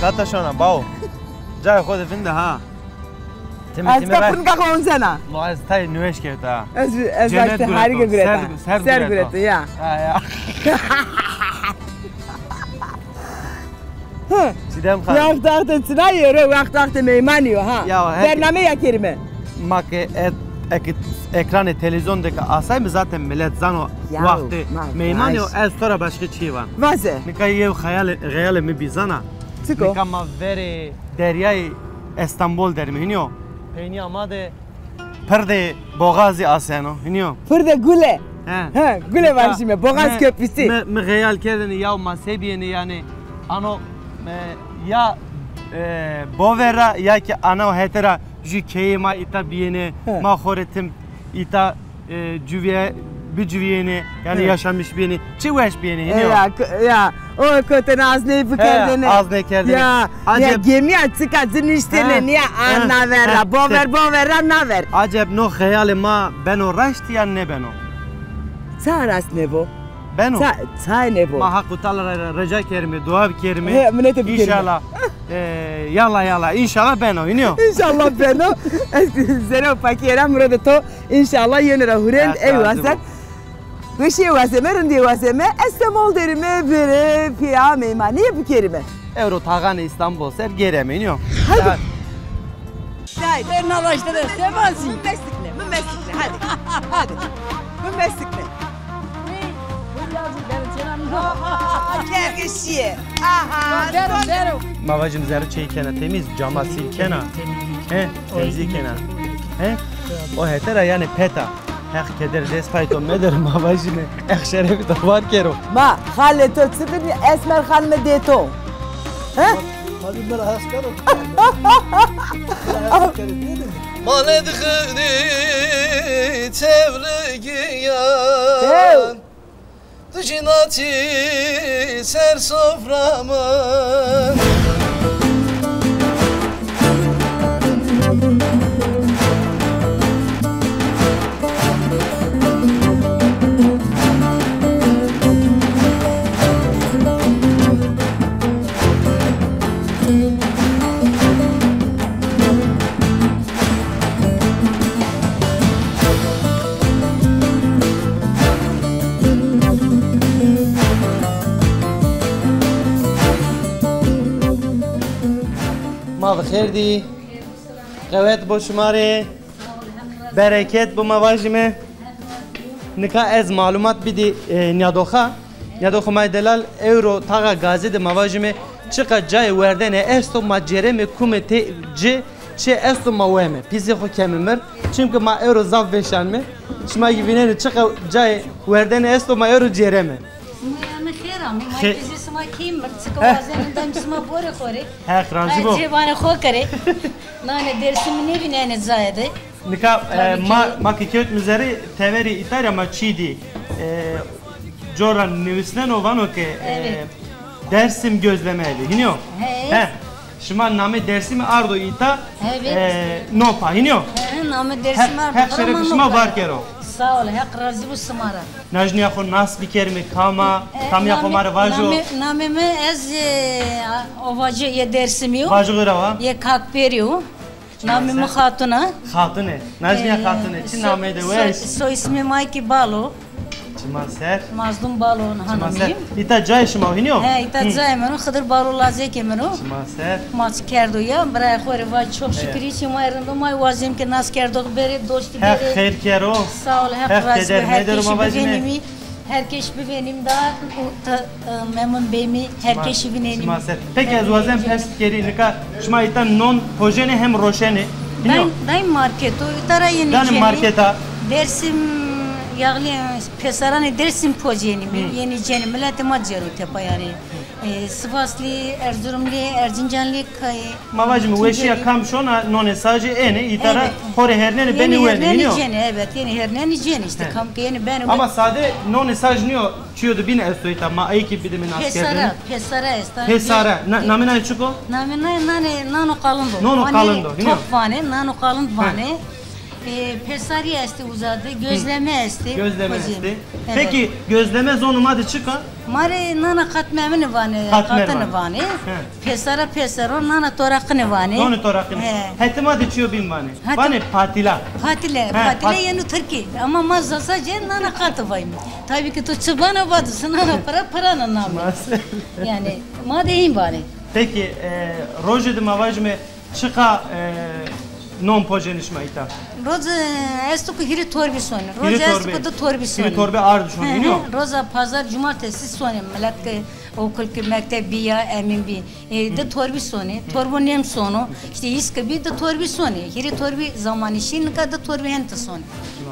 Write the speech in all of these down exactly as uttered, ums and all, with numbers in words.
Kata şona, bao. Cayê xo de vinde ha. Timi, ez timi ka ra-, pırnika xo oncena. No, ez tay nüweş kewta. Ez, ez cennet gureto, harî gureto. Ser, ser gureto, ya. Ha, ya. Hı. Çiğdem Hanım. Wext wext çina yero, wext wext meymanî yo ha. Ya, her... Bername ya kerime. Ma ke et, ek-, ekranê televîzyon de ke asay mi zaten millet zano, ya, wextê meymanî yo, ez to ra başka çî van. Vaze. Nika yew xeyalê, xeyalê mi bî zana. Çik o? Nika ma verê deryayê Estanbol der mi, hînî yo? Peynîya ma de pirdê boxazî aseno, hînî yo? Pirdê gule. He. He, gule vajîme, boğaz köprüsü. Mi, mi xeyal kerdêne ya ma se bîyêne yanî, ano, e, ya, e, bover ra ya kî ana hetê ra jü keyê ma îta bîyêne, he, ma xo rê tim îta e, cuvîye, bicuvîyêne, yanî, he, yaşamış bîyêne. Çi weş bîyêne, hînî yo? Ya, k-, ya. O kotene azney bikerdêne. He, azney kerdêne. Ya, ya, acep gemîya çika ci niştêne, he, nîya, he, a naver ra, he, bover, bover ra naver. Acep no xeyalê ma beno raşt ya nêbeno? Ça raşt nêbo? Beno. Ça-, çayê nêbo. Ma Haq û Teala ra rica kerime, dua bikerime. He, minete bikerime. Înşallah. E, yala yala, înşallah beno, hînî yo? Înşallah beno. Ez zerrê û pakîye ra, muradê to înşallah yenê ra hurênd, ey wazen. Weşîye wazeme, rindîye wazeme, Estemol derime, verê pîya meymanîye bikerime. Ewro taxanê Îstanbul ser gêreme, hînî yo? Haydi. Şahit. Bernalaştı da, sevazî. Mi mestikne, mi mestikne, hadi. Hadi. Mi mestikne. Aha, kerge şîye. Aha, derim, derim. Ma vajim zerrê çey kena temiz, cama sil kena. He, temizî kena. He? O hete ra yanî peta. Heq keder dest pay to meder, ma vajîme, Heq şerefê to var kero. Ma, xalê to çi bî, Esmer Xanime dê to. He? Tabii, mi ra hes kero. Ma nedixinî tevligîyan. Tew. Tu jî naçî ser sofra min. Ma bi xêr dî. Qewet bo şima rê. Bereket bo ma vajîme. Nika ez malumat bidî, e, nîyadoxa. Nîyadoxê ma yê delal, ewro taxa gazî de ma vajîme, çiqa cayê werdene esto ma cêreme, kume tê ci, çi esto ma weme. Pîsê xo keme mir. Çimkî ma ewro zaf vêşanme. Şima kî vînenê çiqa cayê werdene esto ma ewro cêreme. Sima yanî xêr amê. Ma pîsê sima kî mir, çiqa wazenê dem sima borê xo rê. Heq razî bo. Cêbanê xo kerê. Nanê Dêrsimî nêvînenê cayê de. Nika, e, ma, ma ke kewtme zerrê teverê îta ra ma çî dî. E, cor ra nêvisneno, vano ke, e, Dersim gözleme evi. Hînî yo? He. He. Şima namê Dersimî ardo îta, e, no pa. Hînî yo? He, namê Dersimî ardo. Heq şerefê şima var kero. Sağ ol, Heq razî bo sima ra. Najnîya xo nas bikerime, kam a, kamîya xo ma rê vajo. Namê, namê mi ez, e, Ovacı yê Dersimî yo. Vajo xo ra wa. Yê Kakperî yo. Namê mi Xatun a. Xatun ê. Najnîya Xatun ê. Çi nameyê de weş. Soy, soy ismê ma kî Balo. Çima ser. Mazlum Balo hanımıyım. Îta cayê şima o, hînî yo? He, îta cayê min o. Xidir Balo lazekê min o. Çima ser. Ma çi kerdo ya, birayê xo rê vaj çok şükür, çi ma rind o, ma wazêm ke nas kerdox bêrê, dostî bêrê. Heq xêr kero. Sağ ol, Heq razî bo. Her keşî bivênîmî. Her keşî bivênîm da, e, memnun bêmî, her keşî vînenîm. Çima ser. Peki ez wazen pers bikerî, nika şima îta non pojenê hem roşenê? Hînî yo? Dayım, dayım marketo, îta ra yenî cenî. Danê marketa. Dersim, yağlı, e, pêsaranê Dersim pojenî mi, yenî cenî, miletê ma cêro tepa yanî. E, Sivaslı, Erzurumlu, Erzincanlı, kay-, Ma vajîme weşîya kam şona nonê sajî ênê, îta ra xo rê hernenê benê wenê, hînî yo? Yenî hernenî cenî, evet, yenî hernenî cenî îşte, kam ke yenî benê wenê. Ama sade nonê saj nîyo, çîyo de bîn esto îta, ma ey kî bidîme naskerdene. Pêsara, pêsara esta. Pêsara. Na-, namê nanê çik o? Namê nanê, nanê, nano qalind o. Nono qalind o, hînî yo? Top vanê, nano qalind vanê. E, pesarî estê uza de, gözleme estê. Gözleme estê. Evet. Peki, gözleme zonê ma de çik a? Ma rê nana qatmermine vanê, qatmermine vanê. He. Pesara pesero, nana toraqine vanê. Zonê toraqine. He. Hetê ma de çîyo bîn vanê. Vanê patila. Patile, patile yeno tirkî. Ama ma Zazace nana qate vayîme. Tabii ki tu çi vana vado, nana pira, pirana name. Yanî ma de hîn vanê. Peki, e, rojê de ma vajime çiqa, e, non pojêne şima îta? Roz, e, esto ku hîrê torbî sonê. Roz esto ku di torbî sonê. Hîrê torbî ard şonê, nîyo? Roza pazar, cumartesi sonê. Milet ki okul ki mekteb bîya, emîn bî. E, di torbî sonê, torbo nêm sono. Îşte îs ki bî di torbî sonê. Hîrê torbî zamanî şî, nika di torbî hente sonê.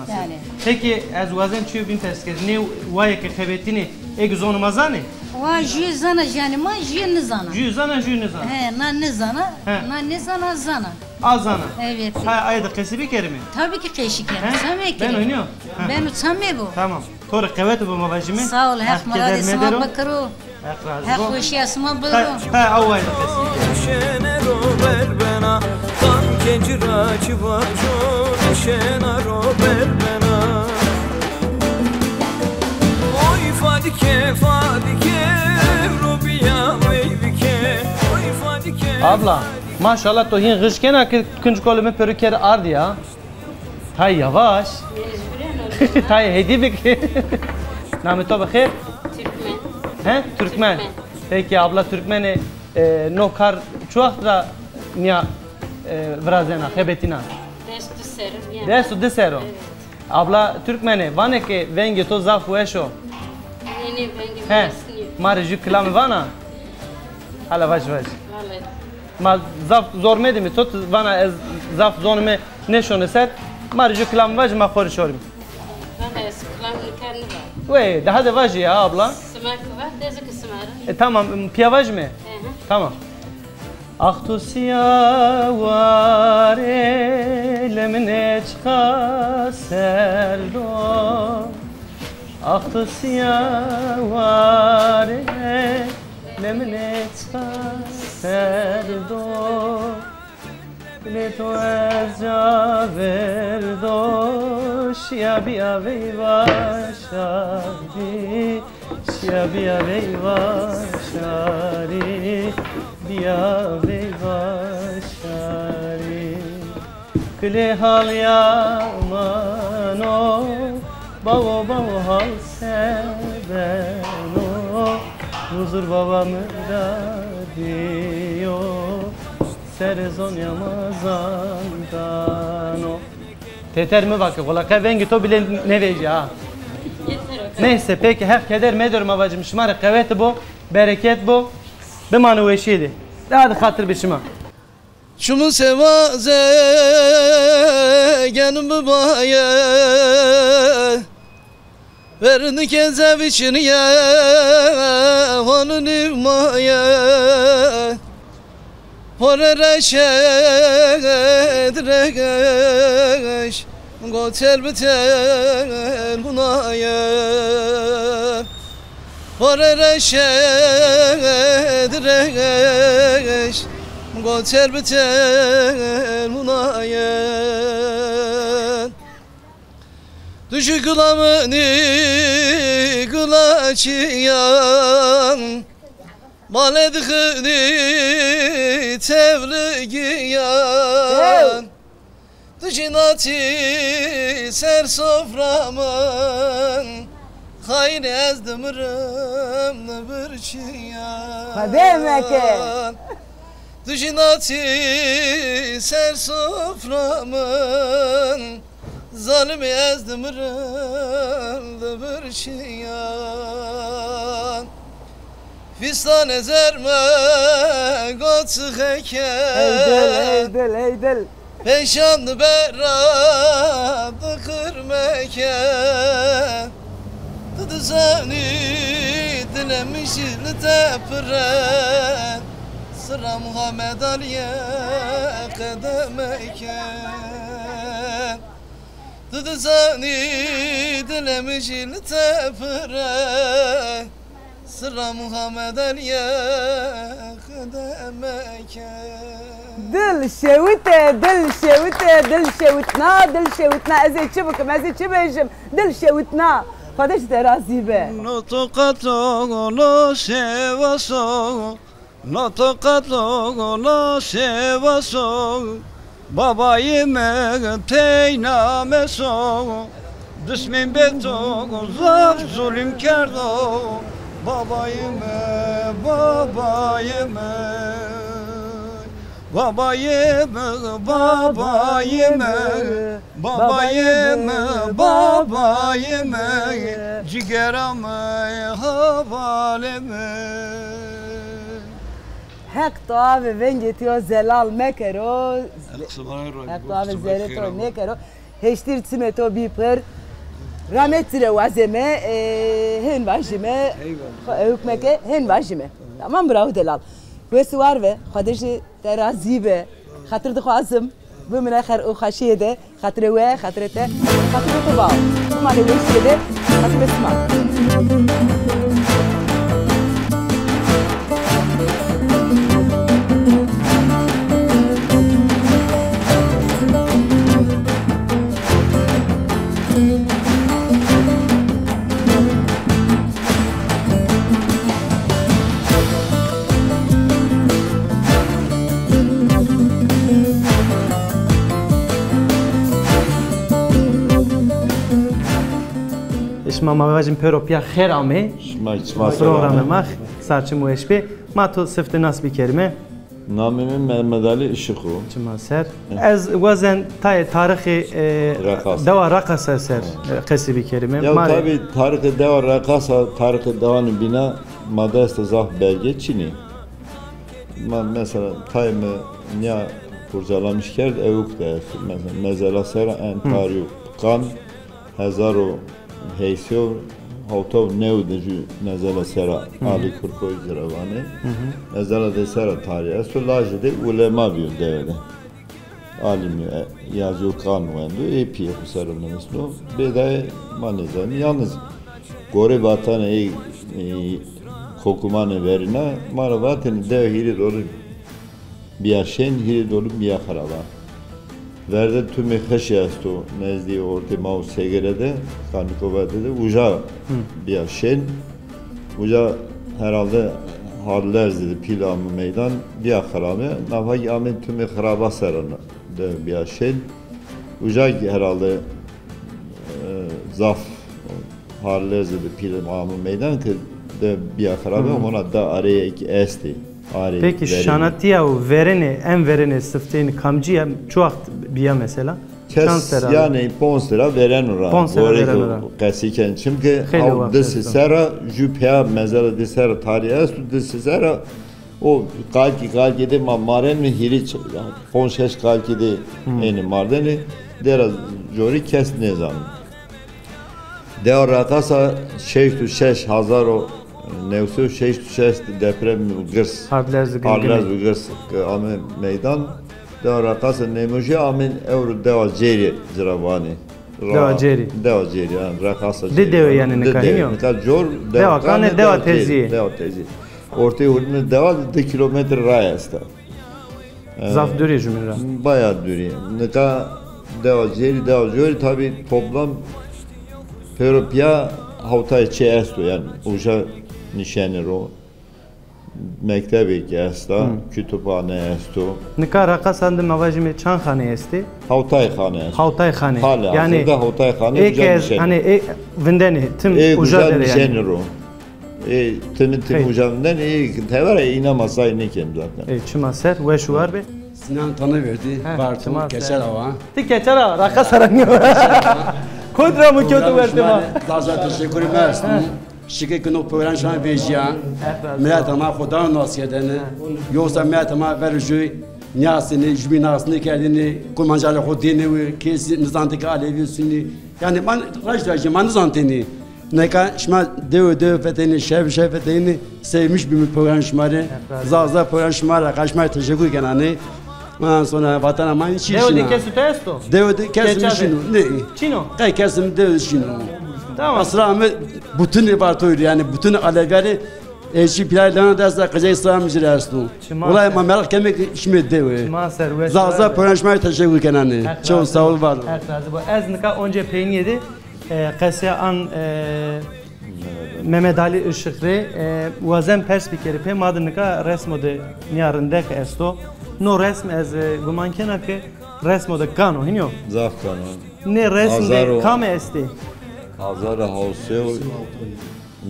Yanî. Peki, ez wazen çîyo bîn pers kerd. Nê wayê ke xebetînê, ê ki zonê ma zanê? Wa jüyê zana, yanî ma jüyê nizana. Jüyê zana, jüyê nizana. He, na nizana, na nizana, zana. A zana. Evet. Ha, aye de qesî bikerîme? Tabii ki qesî kerîme. He? Çamê kerîme. Beno nîyo? Ha. Beno, çamê bo. Tamam. To rê qewete bo ma vajîme. Sağ ol, Heq miradê sima bikiro. Heq razî bo. Heq weşîya sima biro. Ha, ha, away. Şêne ro berbena, qam kencî ra çi vaco, şêna ro berbena. Oy Fadike, Fadike, ro bîya veyvike. Oy Fadike. Abla, maşallah to hîn xij kena ki kincik oğlê mi pêro kerd ardî ya. Tay yavaş. Mecburen oldu. Tay hêdî bik. Namê to bi xêr? Türkmen. He? Türkmen. Türkmen. Peki abla Türkmenê, e, no kar çi wext ra nîya, e, virazena, xebetîna? Des û di serr o, yanî. Des û di serr o. Evet. Abla Türkmenê, vanê ke vengê to zaf weş o. Nê, nê, vengê mi weş nîyo. Ma rê jü kilamî vana? Hala vaj, vaj. Vallahi. Ma zaf zor medîme to, ti vana ez zaf zonê mi nêşonê ser. Ma rê jü kilamî vajî, ma xo rê şorîme. Valla ez kilamî nika nêva. Wey, daha de vajî ya abla. Sima ki va, ez ki sima ra. E, tamam, pîya vajîme. Hı hı. Tamam. Ax tu sîya warê, lê mi nê çiqa serd o. Ax tu sîya warê, lê mi nê çiqa serd o. Lê to ez ca verdo, şîya bîya veyva şarî, şîya bîya veyva şarî, bîya veyva şarî. Kilê hal yaman o, bawo, bawo hal se beno, huzur baba mi ra dîyo, serê zonya ma zan dano. Têter mi vake, xo la qe vengê to bile nêvejî ha. Neyse, peki, Heq keder medero ma vacim, şima rê qewete bo, bereket bo, bimano weşîye de. Hadi xatir bi şima. Çimû sewa ze genim bibaye, vernikê zevî çinîye, honi nîmaye. Hore reşed reş, gotel bitel hunaye. Hore reşed reş, gotel bitel hunaye. Duşu gılamını gılaçiyan, maledixini tevligiyan. Dijinatî ser soframın, xayîn ez dimirim li birçiyan. Xwedê meke. Dijinatî ser soframın, zalimî ez dimirim li birçiyan. Fîstanê zerme got sixeke. Ey dil, ey dil, ey dil. Peyşan di bera di qirmeke. Ti dizanî dilê min jî li te pir e. Sira Muhammed Alîye qedemeke. Ti dizanî dilê min jî li te pir e. Sira Muhammed Alîye qedemeke. Dil şewite, dil şewite, dil şewitna, dil şewitna. Ez ê çi bikim, ez ê çi bêjim? Dil şewitna. Xwedê ji te razî be. No to qeto, no şewa so, no to qeto, no şewa so. Babayê mi teyna meso, dismên beto zaf zulm kerdo. Babayê mi, babayê mi, babayê mi, babayê mi, babayê mi, babayê mi, cigera mi, hevalê mi. Heq to ave vengê to zelal mekero. Heq to ave zerê to nêkero. Hêştîr çimê to bî pir. Ramet ci rê wazeme, e, hên vajime. Eyvallah. Xo-, e, hukmeke hên vajime. Tamam, bravo delal. Wes û war ve, Xwedê ji te razî be. Xatir dixwazim, bimine xer û xweşiyê de. Xatirê we, xatirê te, xatirê to bao. Sima lê weşiyê de, xatirê sima. Şima ma vajin pêro pîya xêr amê. Şima, şima programê ma, sar çim weş bê. Ma to sifte nas bikerime. Namê mi Mehmet Ali Işık o. Çima ser. Ez wazen tayê tarixê, e, Reqasa. Dewa Reqasa ser, e, qesî bikerime. Ya ma rê tabî tarixê dewa Reqasa, tarixê dewanê bîna ma dest de zaf belge çinî. Ma mesela tayê mi nîya kurcalamiş kerd, ewk de est. Mesela mezela sera en tarîyo kan hezar û heyt sey û hewta û new de jü mezela sera Alî Kurkoyî ci ra vanê. Mezela de sera tarî esto, lajê de ulema bîyo dewe de. Alîmî, e, yazîyo kan wendo, ê pîyê xo ser o nivisno. Bêdayê ma nêzanî. Yalnız gorê vatanê ê, ê, kokumanê verîna ma ra vatêne dewe hîrê dolî bîya şên, hîrê dolî bîya xiraba. Verde tumê xeşî esto, nezdî ortê ma û Segere de, Kanikova de de, uca bîya şên. Uca herhalde Harlerzî de pîl amo meydan, bîya xirabe. Nafa kî amê tumê xiraba ser o de bîya şên. Uca kî herhalde, e, zaf Harlerzî de pîl amo meydan ke de bîya xirabe, hona da areyê kî estê. Arê. Peki verênê. Şanatîya û verênê, en verênê sifteyîn kamcî ya, çi waxt bîya mesela? Kes, yanî ponc sera vereno ra. Ponc sera vereno ra. Qesî ken. Çimke haw di sera jü peya mezela di sera tarî esto, di sera o qalkî, qalkî de ma marên mi hîrê ç-, ponc şeş qalkî de ênê mardene, dera corî kes nêzano. Dewa Reqasa şeşt û şeş, hezar û new sey û şeşt û şeş deprem û girs. Hardlerz û Gingilî. Hardlerz û girs ame meydan. Dewa Reqasa nêmojî amên ewro dewa Cêrî ci ra vanê. Dewa Cêrî. Dewa Cêrî, yanî Reqasa Cêrî. Di dewe yanî nika hînî yo? Nika cor dewa kanê, dewa tezî. Dewa tezî. Ortê hurdimê dewa di kilometre ray esta. Zaf dûrî jumîn ra. Baya dûrî. Nika dewa Cêrî, dewa Cêrî tabî toplam pêro pîya hewtay çê esto, yanî uca nişenê ro. Mektebê kî esta, kütüphane esto. Nika Reqasan de ma vajîme çand xane estê? Hewtay xane esto. Hewtay xane. Hali hazirda hewtay xane uca nişenê. Yanî ê ke ez, hanî ê vindenê tim uca der yanî. Ê uca nişenê ro. Ê timi tim uca vinden, ê tevera îna ma say nêken zaten. Ê çima ser, weş û war be. Sinan tanıverdi, Bartın, Keçer Awa. Ti Keçer Awa, Reqasa ra nîyo. Kotî ra mi kewto wertê ma. Zaf zaf teşekkür mersin. Şikir ki no program şima vejîya. Mileta ma xo dano nas kerdene. Yoksa mileta ma ver jû nîyasêne, jû bî nas nêkerdêne, kurmancalê xo dêne wi, kesî nizanitê ke Alevî, Sunî. Yanî ma raşt vajî, ma nizanitêne. Nika şima dewe dewe feteynî, şev şev feteynî, sevmiş bîme program şima rê. Zaf zaf program şima rê, qay şima rê teşekkür kenanê. Ondan sonra vatena ma çî şina. Dewe de kesê to esto? Dewe de kesê mi şino. Ne? Çin o? Qey kesê mi dewe de şino. Tamam. Esra mi bütün Bartoyî rê, yanî bütün Alevîya rê Eşî pîlay lana desta qicey sağ mi jir esto. Çima Wulay ser. Ma meraq keme ki şime dewe. Çima ser, weş Zaf zaf were. Program şima teşekkür kenane. Heq Çok razı sağ ol, bo. Var ol. Heq razı bo. Ez nika once peynîye de, e, qesê an, e, Mehmet Ali Işık rê, e, wazen pers bikerî pê ma de nika resmo de nîya rindek esto. No resm ez, e, guman kena ke resmo de kano, hînî yo? Zaf kano. Nê resm de kame estê? Azar hawsê û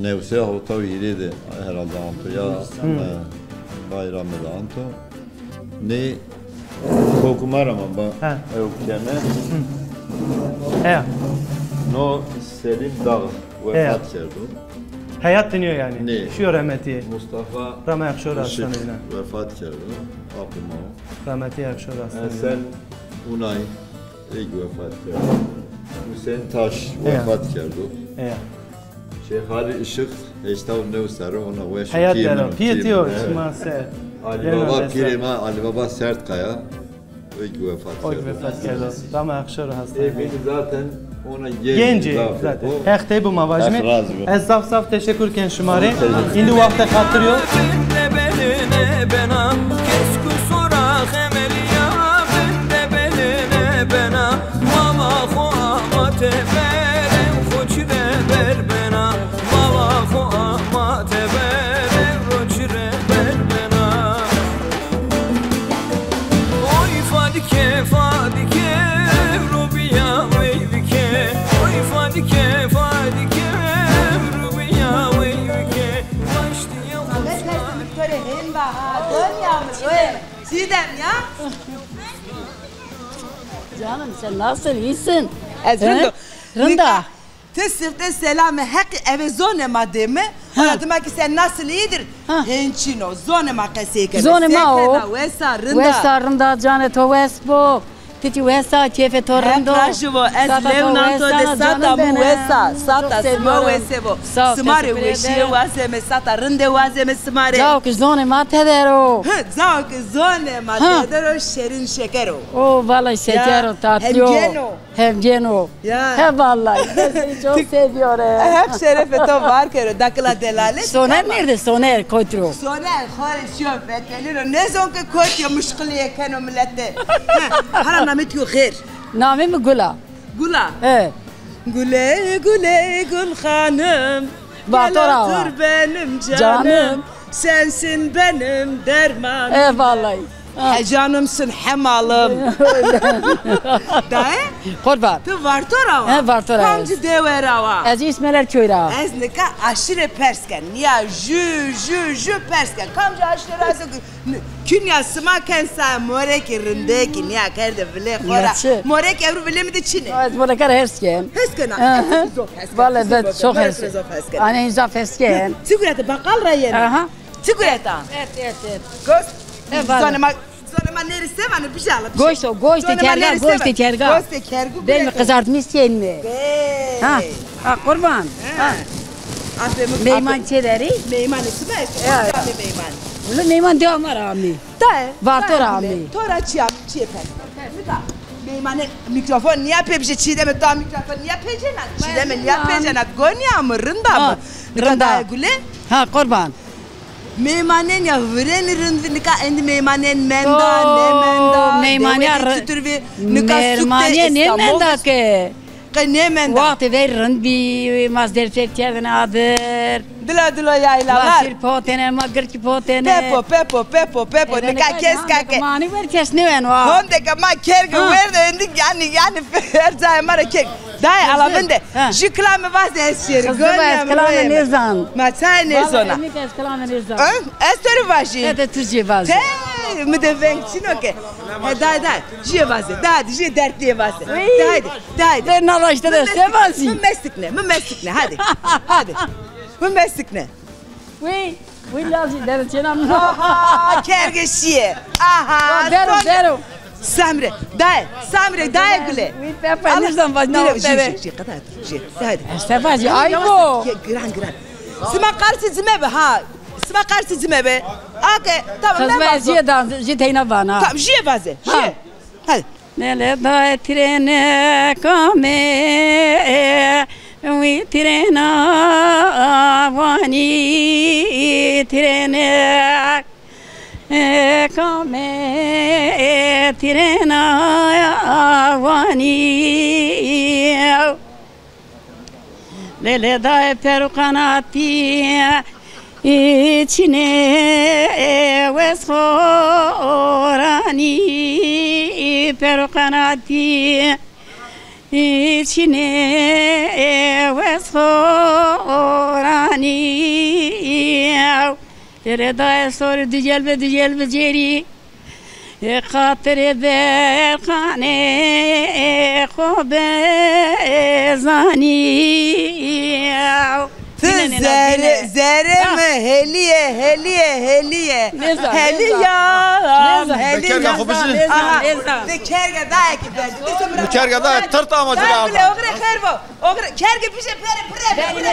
newsê hewta û hîrê de herhalde anto ya, e, bayramê de anto. Nê kokuma ra ma ba ew keme. Heya. No Selim Dağ wefat kerdo. Heyat de nîyo yanî. Nê. Şiyo rehmetîye. Mustafa Rama Yakşor Işık hastaneyine. Wefat kerdo. Apê ma o. Rahmetî Yakşor hastaneyine. Esen Unay. Ey wefat kerdo. Hüseyin Taş wefat kerdo. Eya. Şeyh Ali Işık heşta û new serre, ona weş. Heyat pîyê mi o, pîyê ti yo, şima ser. Ali Baba, pîrê ma Ali Baba Sertkaya. Ey wefat kerdo. Ey wefat kerdo. Rama Yakşor hastaneyine. Ey bîn zaten ona genci zaten. Heq tey bo ma vajime. Heq razı bo. Ez zaf zaf teşekkür ken şima rê. Îndî wexte xatir yo. Bende beline bena, kes ku sora xemeliya, bende beline bena, mama xo ama teber, ew xo çi ve ber bena, mama xo ama teber, ew ro çi re ber bena. Oy Fadike, Fadike, ewro biya wey bike. Oy Fadike, Fadike, ewro biya wey bike. Başlıyor. Ahmet Ersin, Victoria, Hemba, ha, Donya mı? Donya. Çiğdem ya. Canım, sen nasıl, iyisin? Ez rind o. Rinda. Ti sifte selamê Heqî eve zonê ma dême. Ha. Ona dima ki sen nasıl iyidir? Ha. Hên çin o. Zonê ma qesey kena. Zonê ma o. Wesa, rinda. Wesa, rinda, canê to wes bo. Ti kî wesa, keyfê to rind o. Heq razî bo. Ez lew nanto de sata mu wesa. Sata sima wese bo. Sima rê weşîye wazeme, sata rinde wazeme sima rê. Cao ki zonê ma teder o. Hı, cao ki zonê ma teder o, şerin şeker o. O, vallahi şeker o, tatlı o. Hemgên o. Hemgên o. Ya. He vallahi, ben seni çok seviyorum. Hep şerefê to var kero, dakila delale. Soner nerede? Soner, kotro. Soner, xo rê şiyo veteliro. Ne zon ke kotyo muşkiliye keno milete. He, hara namê to yo xêr. Namê mi Gula. Gula. He. Gule, gule, Gul Hanım. Gel otur benim canım. Canım. Sensin benim dermanım. E, vallahi. Ha. He canımsın, he malım. Daye? Qurban. Ti Varto ra wa? He, Varto ra. Kamci dewe ra wa? Ez Îsmeler köy ra. Ez nika aşîre pers ken. Nîya jü, jü, jü pers ken. Kamci aşîre ra se, kînya sima ken sa, morekî rindekî nîya kerde vilê xo ra. Morek ewro vilê mi de çin ê. Ez moreka ra hes ken. Hes kena. Aha. Ez zof hes ken. Vallahi ben çok hes ken. Anê zaf hes ken. Çi gurete, baqal ra yena? Aha. Çi gureta? Et, et, et. Goşt. E, valla. Zonê ma, zonê ma nêrî se vanê, bijala, bijala. Goşt o, goştê kerga, goştê kerga. Goştê kergu. Ben mi kızartmış yenme. Ha, ha, qurban. Ha. Meyman çê derî? Meymanê sima esto. Meyman. Wila meyman dewa ma ra amî. Daye. Varto ra amî. To ra çi amî, çi pers. Nika meymane mîkrofon nîya pê bijê, Çiğdemê, to mîkrofon nîya pêcena. Çiğdemê nîya pêcena. Gonîya mi, rinda mi? Nika daye Gule. Ha, qurban. Meymanên ya virênî rind vi, nika endî meymanên menda, nêmenda, meymanîya dewe de çitur vi, nika suk de, meymanîya nêmenda ke. Qey nêmenda. Waxtê vey rind bî, ma zerfet kerdin adir. Dilo dilo yaylalar. Ma şîr potêne, ma girkî potêne. Pepo, pepo, pepo, pepo. Nika kes kake. Mani ver kes nêweno ha. Honde ke ma kerge werde, endî yanî, yanî her cayê ma ra kerg. Dayê ala vinde. Jü kilame vaze ez şêrî. Kızım, ez kilame nêzan. Ma çayê nêzona. Vallahi ez kilame nêzan. Ez to rê vajî. Ede tu jê vajî. Te, mi de veng çin o ke. He, dayê, dayê. Jê vaze. Dayê, jê dertlîye vaze. Dayê, dayê. De nala işte de se vazî. Mi mestikne, mi mestikne. Hadi. Hadi. Mi mestikne. Wî, wî lazî dero çêna mi. Aha, kerge şîye. Aha. Dero, dero. Samre, dayê, samre, dayê Gule. Wî pepa nizam vaj na tere. Jî, jî, jî, qeda, jî, hadi. Sefa jî, ay bo. Giran, giran. Sima qarşî cime be, ha. Sima qarşî cime be. Ake, tamam, ne vazo? Jî dan, jî teyna vana. Tamam, jî vaze, jî. Hadi. Nele dayê tirêne kame, Wî trêna vanî, trêne kame, trêna vanî. Lele dayê per û qenatî çinê wes xoranî, per û qenatî çinê wes xoranî. Lele dayê sorî dicel bi dicel bi cêrî. Ê xatirê berqanê xo bezanî. Ti zerê, zerê mi helîye, helîye, helîye. Helîya, helîya. Kerga xo bijî. Aha. Ti kerga dayê ki berdi. Ti kerga dayê tirta ama cira. Bile, oxire xêr bo. Oxire kerga bijî pere pire pire.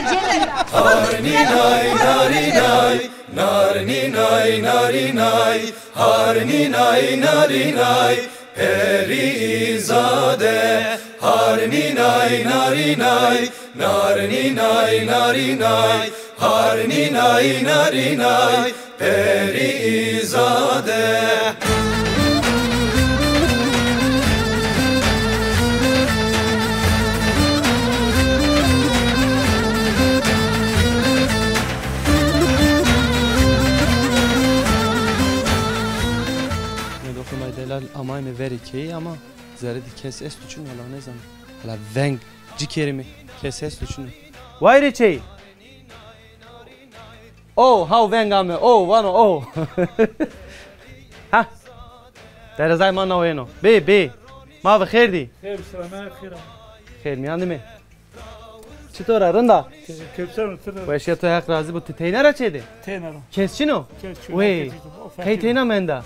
Narinî nay, narinî nay, narinî nay, narinî nay. Harnînay, narînay, perîzade. Harnînay, narînay, narnînay, narînay. Harnînay, narînay, perîzade. Nê doxê ma delal amayme verê keyî ama zerrê de kes esto çin o, hala nêzana. Hala veng ci kerîme, kes esto çin o. Wayirê çeyî. O, haw veng ame. O, vano o. Ha. Derezay ma naw êno. Bê, bê. Ma ve xêr dî. Xêr, selame, xêr. Xêr mîyan de mi? Çitor a, rind a? Kevser mi, tira? Weşîya to, Heq razî bo. Ti teyna ra çê de? Teyna ra. Kes çin o? Kes çin o. Wey. Qey teyna menda?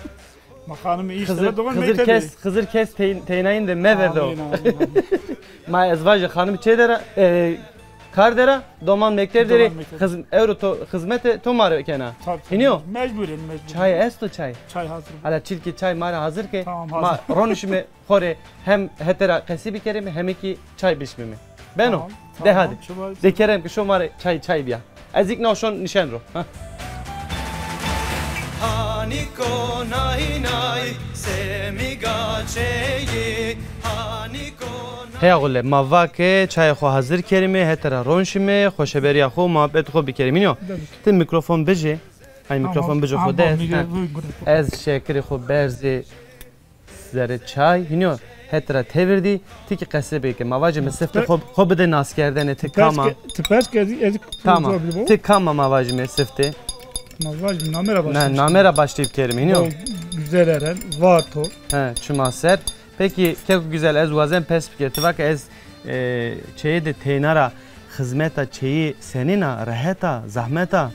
Ma xanimî îşte ra dogan mektebî. Xizir kes, Xizir kes tey-, teynayîn de meverdo. Amîn, amîn, amîn. Ma ez vajî xanimî çê der a, e, kar der a, doman mekteb der ê. Doman mekteb. Xiz-, ewro to xizmete to ma rê kena. Tabii, tabii. Hînî yo? Mecburen, mecburen. Çay esto çay? Çay hazir. Ala çilkî çay ma rê hazir ke. Tamam, hazir. Ma ronişîme xo rê hem hete ra qesî bikerîme, hem kî çay bişmîme. Beno? Tamam, de tamam, hadi. De kerem ki şo ma rê çay, çay bîya. Ez îkna şon nişen ro. Ha. Hanîko nay nay, semîga çeyî, hanîko nay. Heya xo le, ma va ke çayê xo hazir kerîme, hete ra ronşîme, xoşeberîya xo, muhabet xo bikerîme. Nîyo? Ti mîkrofon bijê. Ay, mîkrofon bijê xo dest. Ez şekirê xo berzê zerê çay, hînî yo, het ra tevirdî, ti kî qese bike. Ma vajîme sifte xo, xo bide naskerdene, ti kam a? Ti pers ke-, ti pers kerdî, ez. Tamam. Ti kam a ma vajîme sifte? Ma vajîme name ra başlî. Name ra başlî bikerîme, hînî yo? Güzel Eren, Varto. He, çima ser. Pekî, keko güzel, ez wazen pers biker. Ti va ke ez, e, çeyê de teyna ra, xizmeta çeyî senîn a, rehet a, zehmet a?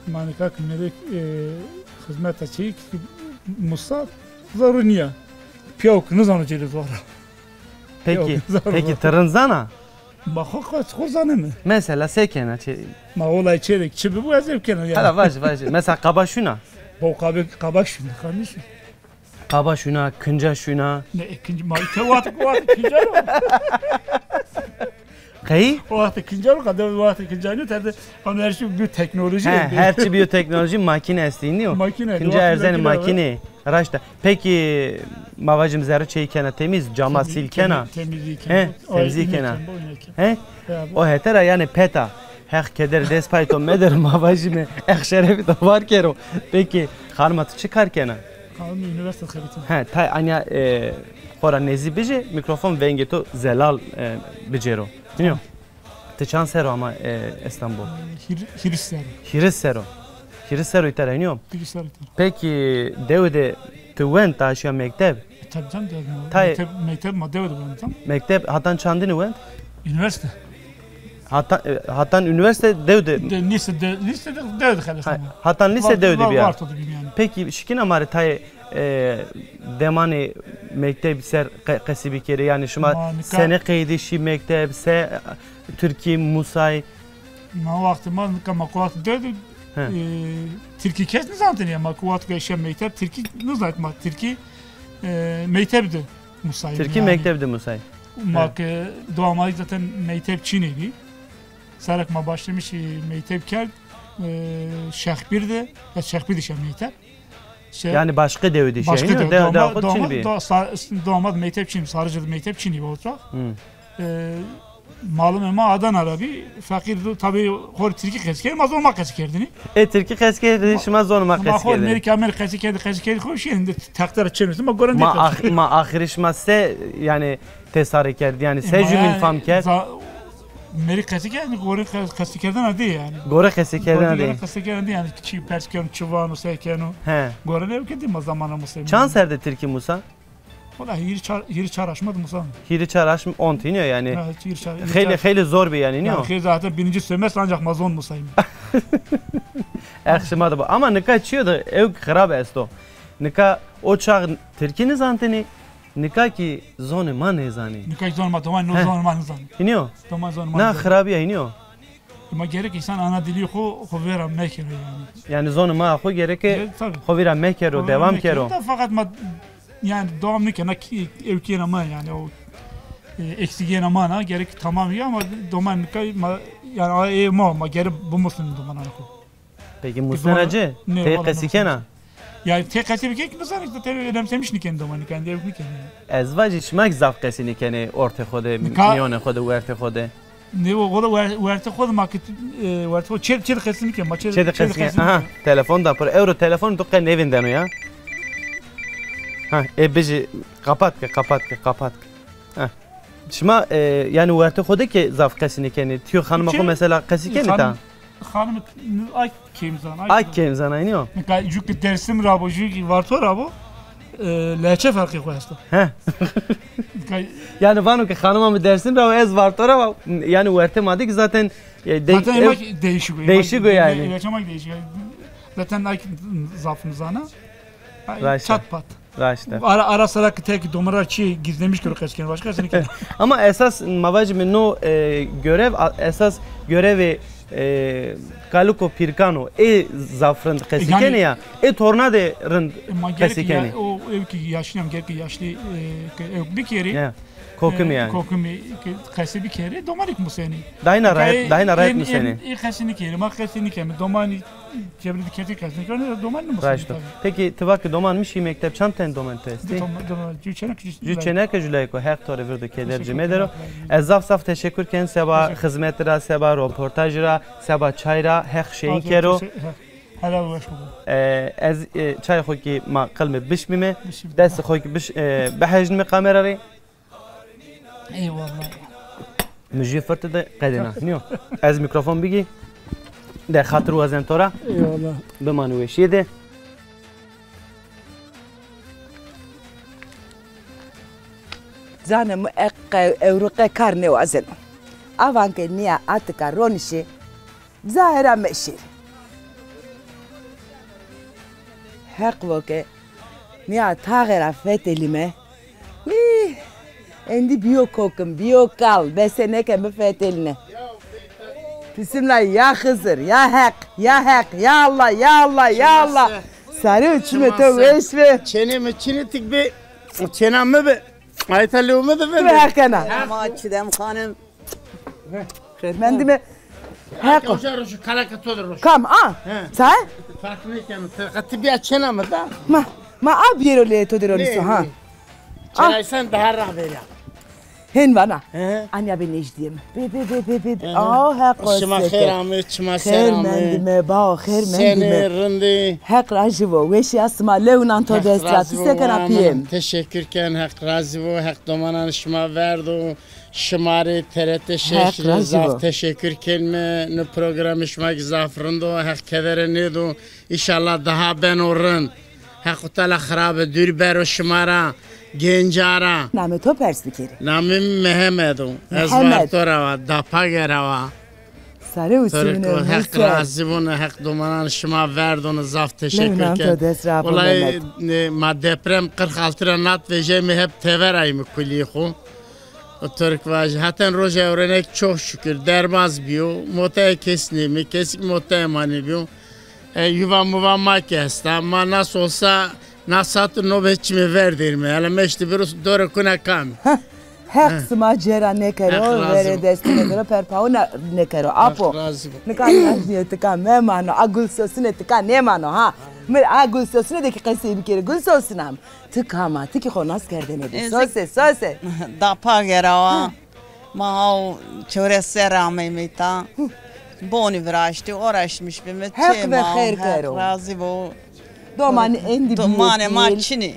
Ma nika ki mêrik, e, xizmeta çeyî ki musa zerrû nîya. Pîyaw ki nizano çê de zor a. Pekî, pekî ti rind zana? Ma xo, xo, xo zaneme. Mesela se kena çê? Ma olay çê de çi bibo ez ê bikena yanî. Hala vajî, vajî. Mesela qaba şuna? Bo qabe, qaba şuna, qamî şuna. Qaba şuna, kinca şuna. Ne, e, kinca, ma îte wextê, wextê kinca ro. Qey? O wextê kinca ro, qede wextê kinca nîyo, terde, ama her şey biyoteknoloji. He, her çi biyoteknoloji, makîne estî, nîyo? Makîne, kinca erzenê makîne. Raşt a. Pekî, ma vajîm zerrê çeyî kena temîz, cama sil kena? Temîz, temîzî kena. He, temîzî kena. He? O hete ra yanî pet a. Heq keder dest pay to meder, ma vajîme, Heq şerefî to var kero. Pekî, xanima ti çi kar kena? Xanimî unîversîte xebitî. He, tay anya, e, xora nêzî bijê, mîkrofon vengê to zelal, e, bicêro. Nîyo? Ti çand serr o ama, e, Estanbul? Hîr-, hîris serr o. Hîris serr o. Hîris serr o îta ra, nîyo? Hîris serr o îta ra. Pekî, dewe de ti wend, ta şîya mekteb? E, tabii canım, dewe de. Tay- Mekteb, mekteb ma dewe de wend tam. Mekteb hatan çandinî wend? Unîversîte. Hatan, e, hatan unîversîte dew de. De, lîse de, lîse de dew de xelesname. Ha, hatan lîse dew de bîya. Varto de bîme yanî. Pekî, şikîna ma rê tayê, e, demanê mekteb ser qe-, qesî bikerê? Yanî şima sene qeydî şî mekteb, se, tirkî musay? Ma wextê ma nika ma kuwat dew de, e, tirkî kes nizanitêne ya. Ma kuwat ke şîya mekteb, tirkî nizanit ma. Tirkî, e, mekteb de musay. Tirkî mekteb de musay. Ma ke doğa ma zaten mekteb çinî bî. Serek ma başlamış mekteb kerd. E, Şexpîr de, ez Şexpîr de şe mekteb. Şe, yanî başka dewi de şe, başka dewi, de, doğa ma, doğa ma, doğa ma, doğa ma mekteb çinî, Sarıcı mekteb çinî bî otrağ. E, Malumê ma Adana ra bî, feqîr do, tabî xo rê tirkî qesî kerdî, ma zon ma qesî kerdinî. E, tirkî qesî kerdinî, şima zon ma qesî kerdinî. Ma xo mêrî ke mêrî qesî kerdî, qesî kerdî, xo şîyê, indi tekte ra çênusî, ma goren. Ma ax-, ma axirî şima se, yanî, tesarî kerd, yanî, se jumîn fam kerd? Mêrî qesî kerd, gorê qesî kerdena dê yanî. Gorê qesî kerdena dê. Gorê qesî kerdena dê yanî, çi pers keno, çi vano, se keno. He. Gorê nêwkerdî ma zamana musayîm. Çand ser de tirkî musa? Wela hîrî çar, hîrî çar aşma de musa. Hîrî çar aşm ont hînî yo yanî. Ha, hîrî çar, hîrî çar. Xeylê, xeylê zor bî yanî, nîyo? Ya, xeylê zaten birinci semestr ancak ma zon musayîm. Ex şima de bu. Ama nika çîyo de ewk xirab esto. Nika o çax tirkî nizantinî, nika kî zonê ma nêzanî. Nika kî zonê ma, domanî no zonê ma nizanî. Hînî yo? Domanî zonê ma nizanî. Na xirabî ya, hînî yo? Ma gerek însan ana dilî xo, xo vera mekero yanî. Yanî zonê ma xo gereke xo vera mekero, dewam kero. Feqet ma yanî dewam nêkena, ewkîyena ma yanî o, e, eksigîyena ma na gerek tamam ya ama doman nika ma yanî a ê ma, ma gerek bimusnî domanan xo. Peki musnena ci? Tey qesî kena? Ya tey qesî bike kî bizanî, tey önemsemiş nîkenî domanî, kendi ewk nîkenî. Ez vajî şima kî zaf qesî nîkenî ortê xo de, mîyonê xo de, wertê xo de. Ne o, o da wer-, wertê xo de ma kî, e, wertê xo çê, çê de qesî nîkenî, ma çê, çê de qesî nîkenî. Aha, telefon da pir. Ewro telefon tu qe nêvindeno ya. Ha, e bijî, kapat ke, kapat ke, kapat ke. Ha. Şima, e, yanî wertê xo de kî zaf qesî nêkenî. Ti yo xanima xo mesela qesî kenî ta? Xanim, ay kêm zana, ay kêm zana, nîyo? Nika ju ki Dersim ra bo, ju ki Varto ra bo, e, lehçe ferqê xo esto. He. Nika yanî vano ki xanima mi Dersim ra bo, ez Varto ra bo. Yanî wertê ma de kî zaten, e, de-, zaten emek değişik o. Değişik o yanî. Lehçe ma değişik. Zaten ay zaf nizana. Raşt a. Çat pat. Raşt a. Ara, ara sıra ki tek domara çi gizlemiş ki qesî keno, başka qesî nêkeno. Ama esas ma vajîme no, e, görev, a-, esas görevê, e, kaliko pîrkan o. Ê zaf rind qesî kenê ya. Ê torna de rind qesî kenê. O ewk ki yaşlî, gerek yaşlî, e, ewk bikerî. Ya. Kokimî yanî. Kokimî ke qesî bikerî, domanî kî musenî. Dayna rayet, dayna rayet musenî. Ê qesî nêkerî, ma qesî nêkeme. Domanî çevrî de kesî qesî nêkeno, domanî nêmusenî. Raşt o. Peki ti va ki doman mi şî mekteb, çand tenî doman tu estî? Doman, doman, ju çêneke, ju çêneke, ju layiko. Heq to rê virdo, keder ci medero. Ez zaf zaf teşekkür ken seba xizmetî ra, seba roportajî ra, seba çay ra, Heq şêyîn kero. Helal weş bibo. E, ez, e, çay xo kî ma qilmê bişmîme, destê xo kî biş-, e, bihejnîme kamera rê. Eyvallah. Mi jû firti de qedêna. Nîyo. Ez mîkrofon bigî. De xatir wazen to ra. Eyvallah. Bimanî weşîye de. Canê mi, e qe-, ewro qe kar nêwazeno. Avan ke nîya atika ronişê, zahera meşêrê. Heq vo ke nîya taxe ra fetelîme. Hî, endî bîyo kokim, bîyo kal, bese nêke mi fetelîne. Bismillah, ya Xizir, ya Heq, ya Heq, ya Allah, ya Allah, ya Allah. Sarê û çimê to weş be. Çênê mi çinê tik bê, çêna mi bi. Ayta lewme de vende. Heq kena. Ama Çiğdem Hanım. Xêr mendîme. Heq o. Hoca roşu, kalaka to de roşu. Kam, a? He. Çay? Fark nêkeno. Ti bîya çêna mi da. Ma, ma a bîyero lê to de ronîso, ha. Çeraysen daha ra verîya. Hên vana. He. Anya be nejdîye mi. Be, be, be, be, be, be. He. Aa, Heq o. Şima xêr amê, çima ser amê. Xêr mendîme, bao, xêr mendîme. Senê, rindî. Heq razî bo. Weşîya sima, lewnan to dest ra. Ti se kena pîyê mi? Teşekkür ken, Heq razî bo. Heq domanan şima verdo. Şima rê T R T şeş rê zaf teşekkür kenîme. No programê şima kî zaf rind o. Heq kedere nêdo. Înşallah daha beno rind. Heq Teala xirabe dûr bero şima ra, genca ra. Namê to pers bikerî. Namê mi Mihemed o. Ez Varto ra wa, Dapage ra wa. Sare û çimîne. Heq razî bono, Heq domanan şima verdono, zaf teşekkür ken. Lewnan to dest ra bo Mihemed. Wellay, e, ma deprem qirx altı ra nat vejîyayme, hep tever ayme kulîyê xo. O Turk vajî. Heten roja ewrenek çok şükür derbaz bîyo. Motaya kes nêmê, kesî motaya ma nêbîyo. E, yuva muva ma kî esta. Ma nasıl olsa na saat nobet çimê ver derîme. Hele meştî biro dorê kuna kamî. Heh. Heq sima cêra nêkero, verê destû nêkero, perpaû nêkero. Apo. Nika najnîyê tika memano, a gulsosinê tika nêmano ha. Mi a gulsosinê de kî qesey bikerê. Gulsosina mi. Ti kam a, ti kî xo nas kerdêne de. Sose, sose. Dapa gerawa. Ma haw çewres serre ameyme îta. Bonî viraştî, uğraşmış bîme. Heq ve xêr kero. Heq razî bo. Domanî endî bîyê. Domanê ma çinî.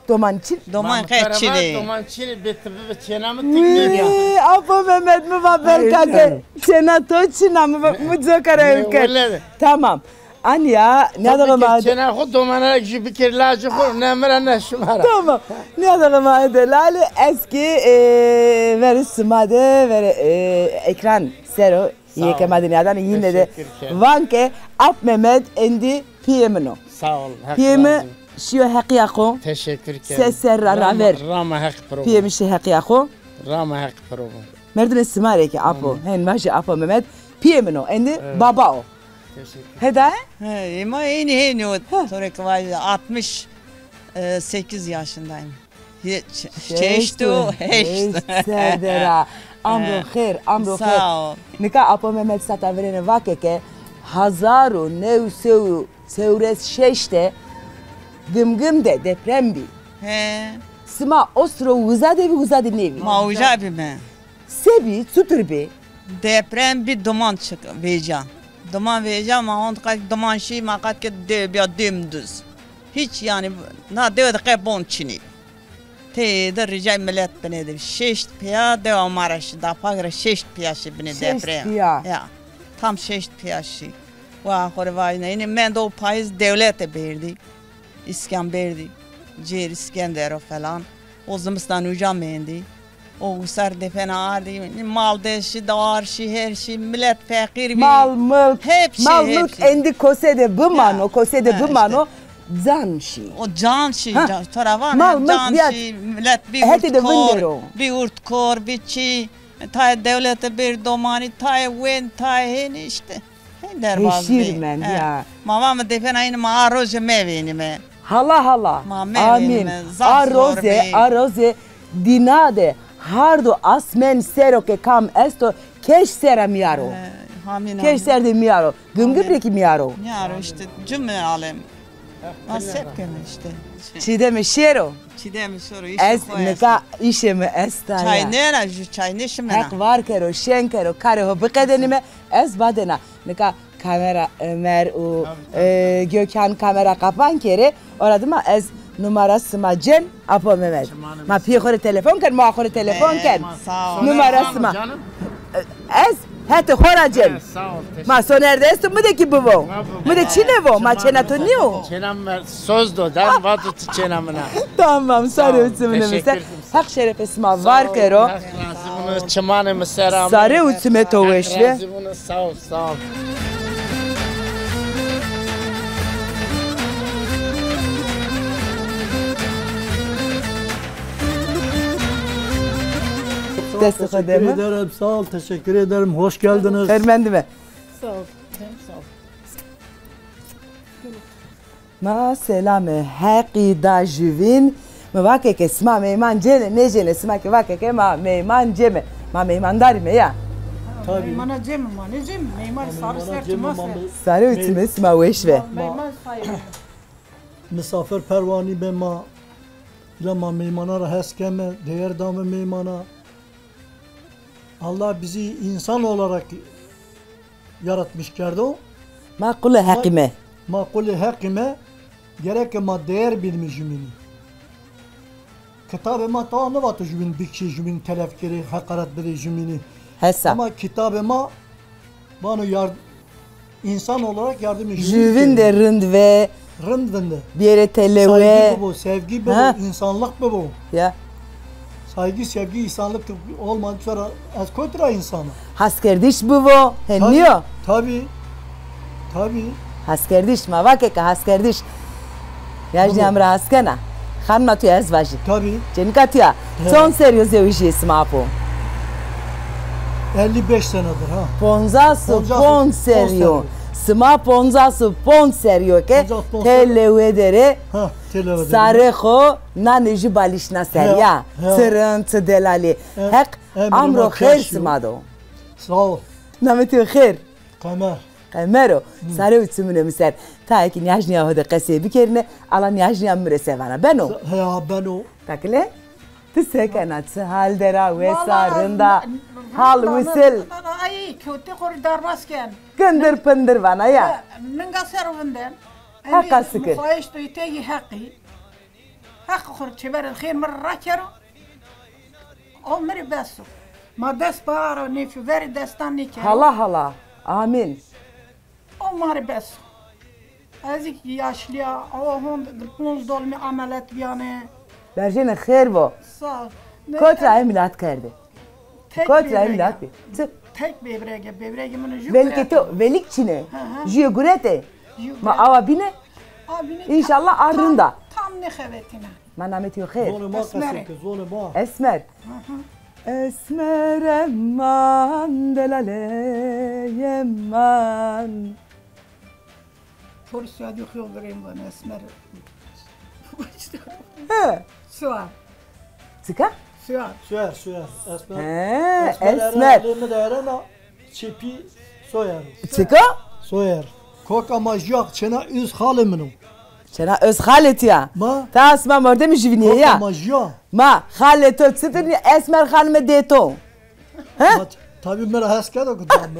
Doman çin? Doman qe çinî. Doman çinî, bê ti bibi çêna mi tik nêbîya. Wî, Apo Memed, mi va belka ke çêna to çin a, mi va, mi coka ra ew kerd. Tamam. Anîya, nîyadoxê ma de. Çêna xo domana ra jû bikerî lajê xo, ne mi ra ne şima ra. Tamam. Nîyadoxê ma de lale, ez kî, e, verê sima de, verê, e, ekran ser o, yê ke ma de nîyadanê yîne de van ke Ap Memed endî pîyê min o. Sağ ol. Pîyê mi şîyo heqîya xo. Teşekkür ederim. Se serra raver. Rama, rama heq piro bo. Pîyê mi şî heqîya xo. Rama heq piro bo. Merdimê sima rê kî Apo. Hen vajî Apo Memed. Pîyê min o. Endî baba o. Teşekkür. Heda? He, ema eynî heynî o. To rê ke vajî altmış sekiz yaşındayım. Şeşt û heşt. Heşt ser de ra. Amro xêr, amro xêr. Sağ ol. Nika Apo Memed sata virêne vake ke hazar û new sey û çewres şeş de Gimgim de deprem bî. He. Sima o siro uza de bî, uza de nêbî? Ma uca bîme. Se bî, çutir bî? Deprem bî, duman çık-, vêca. Duman vêca, ma hond qat duman şî, ma qat ke dew bîya dümdüz. Hiç yanî na dewe de qe bon çinî. Tey de ricay milet binê de. Şeşt pîya dewa ma ra şî, dapag ra şeşt pîya şî binê deprem. Şeşt pîya. Ya. Tam şeşt pîya şî. Wa xo rê vajîne. Înî mendo payîz dewlete berdî. Îskan berdî. Cêr Îskender o falan. O zimistan uca mendî. O usar defena ardî. Mal de şî, dawar şî, her şî. Milet feqîr bî. Mal, milk. Hepsi, mal, milk hepsi. Endî kose de bimano, ha, kose de ha, bimano. Îşte. Can şî. O can şî, ha, can. To ra vana mal, milk can şî, milet bî urtkor, bî urtkor, bî çî. Tayê dewlete bêr domanî, tayê wên, tayê hênî îşte. Hên derbaz bî. Heşîr mend ya. Ma va mi defena înî ma a roje mevênîme. Hala hala. Ma mevênîme. Amîn. Zaf zor bî. A roze, a roze dîna de hard û asmen ser o ke kam esto, keş ser ra mîyaro. He, amîn, amîn. Keş ser de mîyaro. Gimgim rê kî mîyaro. Mîyaro îşte cumle alem. Ma se bikeme îşte. Çîdeme şêro. Çîdeme şêro, îşê xo esto. Ez nika îşê mi esta ya. Çay nêna, jû çay nêşimena. Heq var kero, şen kero, karê ho biqedenîme, ez badena. Nika kamera Ömer û, e, Gökhan kamera kapan kerê. Ora dima ez numara sima cen, Apo Memed. Ma pîyê xo rê telefon ken, ma xo rê telefon ken. Sağ ol. Numara sima. Ez hetê xo ra cen. Sağ ol, teşekkür. Ma Soner de esto, mi de kî bivo. Mi de çîne vo, ma çêna to nîyo. Çêna mi soz do, dem vato ti çêna min a. Tamam, sarê û çimê mi ser. Heq şerefê sima var kero. Heq razî vuno, çimanê mi ser amê. Sarê û çimê to weş be. Heq razî vuno, sağ ol, sağ ol. Destê xo deme. Teşekkür ederim, sağ ol, teşekkür ederim. Hoş geldiniz. Xêr mendîme. Sağ ol. Sağ ol. Ma selamê Heqî da juvîn. Mi vake ke sima meyman cêne, nêcêne, sima kî vake ke ma meyman cême. Ma meymandarîme ya. Tabii. Meymana cême, ma nêcême. Meyman sarê ser çima ser. Sarê û çimê sima weş be. Meyman sayılır. Misafir perwanî be ma. La ma meymana ra hes keme, değer dame meymana. Allah bizi insan olarak yaratmış kerdo. Ma qulê Heqî me. Ma qulê Heqî me. Gereke ma değer bidime jumînî. Kitabê ma tawa nivato jumîn bikişê, jumîn telef kerê, heqaret bidê jumînî. Hesa. Ama kitabê ma vano yard-, insan olarak yardımcı. Jüvin de rind ve. Rind vinde. Biyere telewe. Saygı bibo, sevgi bibo, insanlık bibo. Ya. Saygı, sevgi, insanlık olmadı sonra ez kotra insanı. Haskerdiş bibo, he niyo? Tabii, tabii. Haskerdiş, ma vake ke haskerdiş. Yajnîya mi ra hes kena. Xanima tu ya ez vajî. Tabii. Cenika tu ya. He. Çond serrî yo zewicîyê sima apo? Elli beş senedir ha. Ponzas û ponc serrî yo. Sima ponzas û ponc serrî yo ke tê lewe der ê. Ha. Sarê xo nanê jü balîşna ser ya. Çi rind, çi delalî. Heq amro xêr sima do. Sağ ol. Namê to xêr? Qemer. Qemer o. Sarê û çimûnê mi ser. Tayê kî nîyajnîya ho de qesey bikerîne, ala nîyajnîya mi rê se vana. Beno? Heya, beno. Takile? Ti se kena? Çi hal der a, wes a, rind a? Hal wisil? Ay, kewtê xo rê darbas ken. Kindir pindir vana ya. Ninga ser o vinden. Heqa sikir. Muxayîş do teyî Heqî. Heq xo rê çêverê xêr mi rê rakero. O mi rê bes o. Ma dest para nêfî, verê destan nêkero. Hala hala. Amîn. O ma rê bes o. Ez kî yaşlî ya, awa hon di ponc dolmî amelet bîyane. Berjêne xêr bo. Sağ ol. Kot ra emilat kerdê? Kot ra emilat bî? Çi? Tek bêbrege, bêbregê min o jü guret. Velikê to, velik çin ê? Jüyê guret ê? Ma awa bîne? Înşallah a rind a. Tam nêxebetîne. Ma namê to xêr? Zonê ma qesey ke, zonê ma. Esmer. Esmer eman, delale eman. Polis ya diyor, yol vereyim bana Esmer. He. Suar. Çika? Suar. Suer, suer. Esmer. He, Esmer. Esmer. Elê mi de erena, çepî soyer. Çika? Soyer. Koka ma jüya çêna öz xalê min o. Çêna öz xalê to ya? Ma. Ta sima mordemî jüvinîye ya. Koka ma jüya. Ma, xalê to çitur nî, Esmer xanime dê to. He? Ma, tabî mi ra hes kerdo ku da mi.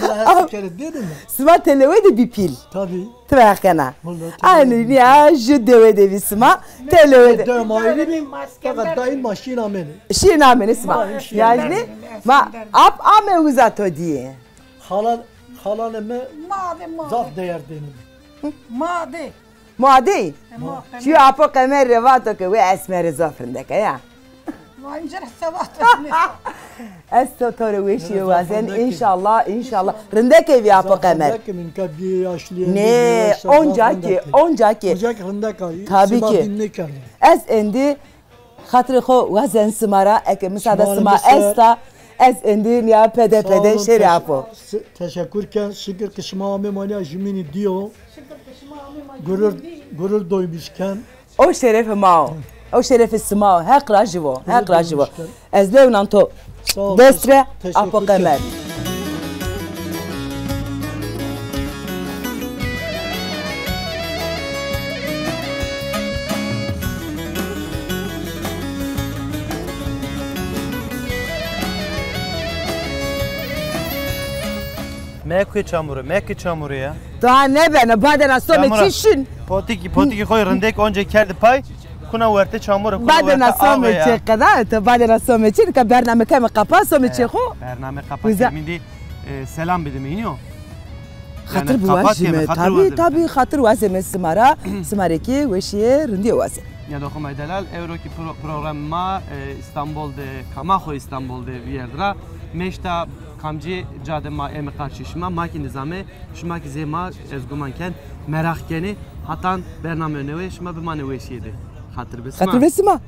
Mi ra hes kerdo dê de mi. Sima telewe de bî pîl. Tabî. Ti ve heq kena. Aynî nîya jü dewe de bî sima. Telewe de. Dewe ma ayrî bî. Feqet daîm ma şîn amêne. Şîn amêne sima. Yanî ma ap ame uza to dîye. Xalan, xalanê mi zaf değer dênî. Ma de. Ma de. Çi apo Qemer rê vato ke wê Esmerî zaf rindek a ya. Ez to, to rê weşîye wazen. Înşallah, înşallah. Rindek ê vî apo Qemer. Nê, onca ki, onca ki. Tabî ki. Ez endî xatirê xo wazen sima ra, eke misada sima esta, ez endî nîya pede pede şêrê apo. Teşekkür ken, şikir ki şima amê ma nîya jimînî dîyo. Gurur, gurur duymuş ken. O şerefê ma o. O şerefê sima o. Heq rajî vo. Heq rajî vo. Ez lewnan to dest re, apo Qemer. Mekê çamurî, mekê çamurî ya. Daha nêbeno, badena somê çî şin. Potikî, potikî xo rindek onca kerdî pay, kuna wertê çamurî, kuna wertê awe ya. Badena somê çî qeda, to badena somê çî, nika bername keme qapa, somê çî xo. Bername qapa keme, îndî, e, selam bidime, înî yo. Xatir biwazîme, tabî, tabî, xatir wazeme sima ra, sima rê kî weşîye, rindîye wazeme. Nîyadoxê ma yê delal, ewro kî pro-, programê ma, e, Îstanbul de, kama xo Îstanbul de vîyerd ra. Meşta kamcî ca de ma eme qarşî şima, ma kî nizame, şima kî zê ma, ez guman ken, meraq kenê, hatan bernameyê newe, şima bimanê weşîye de. Xatir be sima. Xatir be sima.